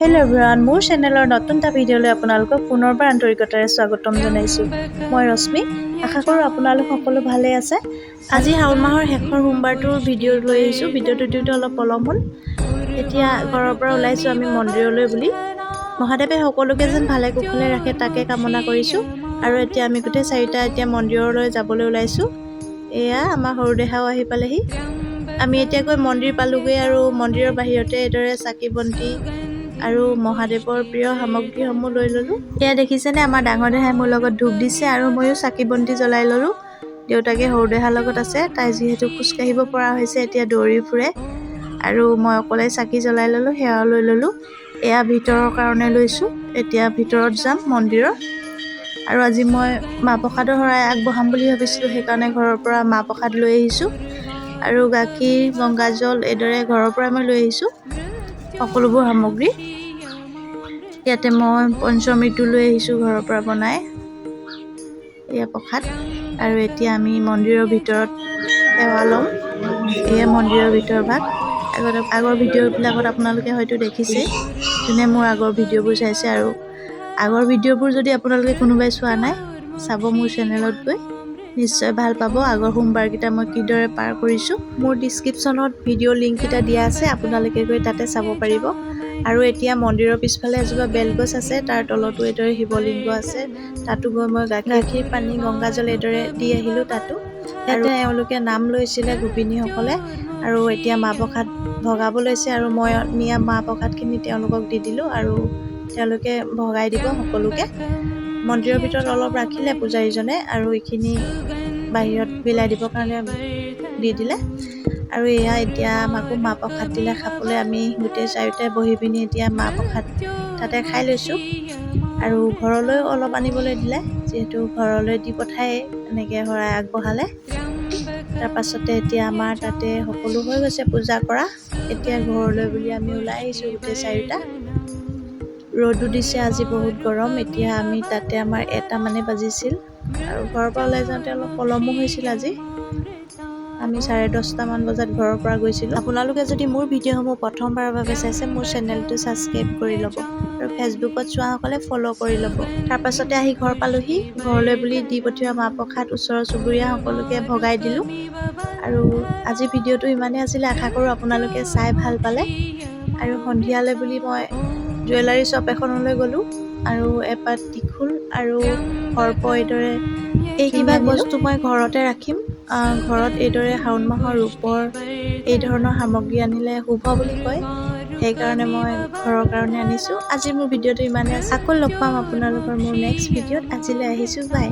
Hello' everyone, মোৰ চেনেলৰ নতুন এটা ভিডিঅ'লৈ আপোনালোকক পুনৰবাৰ আন্তৰিকতাৰে স্বাগতম জনাইছোঁ। মই ৰশ্মি। আশা কৰোঁ আপোনালোক সকলো ভালেই আছে। আজি শাওণ মাহৰ শেষৰ সোমবাৰটোৰ ভিডিঅ' লৈ আহিছোঁ। ভিডিঅ'টো দিওঁতে অলপ পলম হ'ল। এতিয়া ঘৰৰ পৰা ওলাইছোঁ আমি মন্দিৰলৈ বুলি। মহাদেৱে সকলোকে যেন ভালে কুশলে ৰাখে, তাকে কামনা কৰিছোঁ। আৰু এতিয়া আমি গোটেই চাৰিটা এতিয়া মন্দিৰলৈ যাবলৈ ওলাইছোঁ। এয়া আমাৰ সৰু দেহাও আহি পালেহি। আমি এতিয়া গৈ মন্দিৰ পালোগৈ আৰু মন্দিৰৰ বাহিৰতে এইদৰে চাকি বন্তি আৰু মহাদেৱৰ প্ৰিয় সামগ্ৰীসমূহ লৈ ল'লোঁ। এয়া দেখিছেনে, আমাৰ ডাঙৰ দেহাই মোৰ লগত ধূপ দিছে আৰু ময়ো চাকি বন্তি জ্বলাই ল'লোঁ। দেউতাকে সৰু দেহাৰ লগত আছে। তাই যিহেতু খোজকাঢ়িব পৰা হৈছে, এতিয়া দৌৰি ফুৰে। আৰু মই অকলে চাকি জ্বলাই ল'লোঁ, সেৱাও লৈ ল'লোঁ। এয়া ভিতৰৰ কাৰণে লৈছোঁ। এতিয়া ভিতৰত যাম মন্দিৰৰ। আৰু আজি মই মাহ প্ৰসাদৰ শৰাই আগবঢ়াম বুলি ভাবিছিলোঁ, সেইকাৰণে ঘৰৰ পৰা মাহ প্ৰসাদ লৈ আহিছোঁ আৰু গাখীৰ, গংগাজল এইদৰে ঘৰৰ পৰাই মই লৈ আহিছোঁ সকলোবোৰ সামগ্ৰী। ইয়াতে মই পঞ্চমৃতো লৈ আহিছোঁ ঘৰৰ পৰা বনাই। এয়া প্ৰসাদ। আৰু এতিয়া আমি মন্দিৰৰ ভিতৰত সেৱা ল'ম। এয়া মন্দিৰৰ ভিতৰ ভাগ। আগতে আগৰ ভিডিঅ'বিলাকত আপোনালোকে হয়তো দেখিছেই, যোনে মোৰ আগৰ ভিডিঅ'বোৰ চাইছে। আৰু আগৰ ভিডিঅ'বোৰ যদি আপোনালোকে কোনোবাই চোৱা নাই, চাব মোৰ চেনেলত গৈ, নিশ্চয় ভাল পাব। আগৰ সোমবাৰকেইটা মই কিদৰে পাৰ কৰিছোঁ, মোৰ ডিছক্ৰিপশ্যনত ভিডিঅ' লিংককেইটা দিয়া আছে, আপোনালোকে গৈ তাতে চাব পাৰিব। আৰু এতিয়া মন্দিৰৰ পিছফালে এজোপা বেলগছ আছে, তাৰ তলতো এইদৰে শিৱলিংগ আছে। তাতো গৈ মই গাখীৰ, পানী, গংগাজল এইদৰে দি আহিলোঁ তাতো। ইয়াতে এওঁলোকে নাম লৈছিলে গোপিনীসকলে আৰু এতিয়া মাহ প্ৰসাদ ভগাব লৈছে। আৰু মই নিয়া মাহ প্ৰসাদখিনি তেওঁলোকক দি দিলোঁ আৰু তেওঁলোকে ভগাই দিব সকলোকে। মন্দিৰৰ ভিতৰত অলপ ৰাখিলে পূজাৰীজনে আৰু এইখিনি বাহিৰত বিলাই দিবৰ কাৰণে দি দিলে। আৰু এয়া এতিয়া আমাকো মাহ প্ৰসাদ দিলে খাবলৈ। আমি গোটেই চাৰিওটাই বহি পিনি এতিয়া মাহ প্ৰসাদ তাতে খাই লৈছোঁ। আৰু ঘৰলৈও অলপ আনিবলৈ দিলে, যিহেতু ঘৰলৈ দি পঠায়েই এনেকৈ শৰাই আগবঢ়ালে। তাৰপাছতে এতিয়া আমাৰ তাতে সকলো হৈ গৈছে পূজা কৰা। এতিয়া ঘৰলৈ বুলি আমি ওলাই আহিছোঁ গোটেই চাৰিওটা। ৰ'দো দিছে আজি, বহুত গৰম। এতিয়া আমি তাতে আমাৰ 1টা মানে বাজিছিল আৰু ঘৰৰ পৰা ওলাই যাওঁতে অলপ পলমো হৈছিল। আজি আমি 10:30মান বজাত ঘৰৰ পৰা গৈছিলোঁ। আপোনালোকে যদি মোৰ ভিডিঅ'সমূহ প্ৰথমবাৰৰ বাবে চাইছে, মোৰ চেনেলটো ছাবস্ক্ৰাইব কৰি ল'ব আৰু ফেচবুকত চোৱাসকলে ফ'ল' কৰি ল'ব। তাৰপাছতে আহি ঘৰ পালোহি। ঘৰলৈ বুলি দি পঠিওৱা মাহ প্ৰসাদ ওচৰৰ চুবুৰীয়া সকলোকে ভগাই দিলোঁ। আৰু আজি ভিডিঅ'টো ইমানেই আছিলে। আশা কৰোঁ আপোনালোকে চাই ভাল পালে। আৰু সন্ধিয়ালৈ বুলি মই জুৱেলাৰী শ্বপ এখনলৈ গ'লোঁ আৰু এপাত ত্ৰিশূল আৰু সৰ্প এইদৰে এইকেইভাগ বস্তু মই ঘৰতে ৰাখিম। ঘৰত এইদৰে শাওণ মাহৰ ৰূপৰ এই ধৰণৰ সামগ্ৰী আনিলে শুভ বুলি কয়, সেইকাৰণে মই ঘৰৰ কাৰণে আনিছোঁ। আজি মোৰ ভিডিঅ'টো ইমানেই আছে। আকৌ লগ পাম আপোনালোকৰ মোৰ নেক্সট ভিডিঅ'ত। আজিলৈ আহিছোঁ, বাই।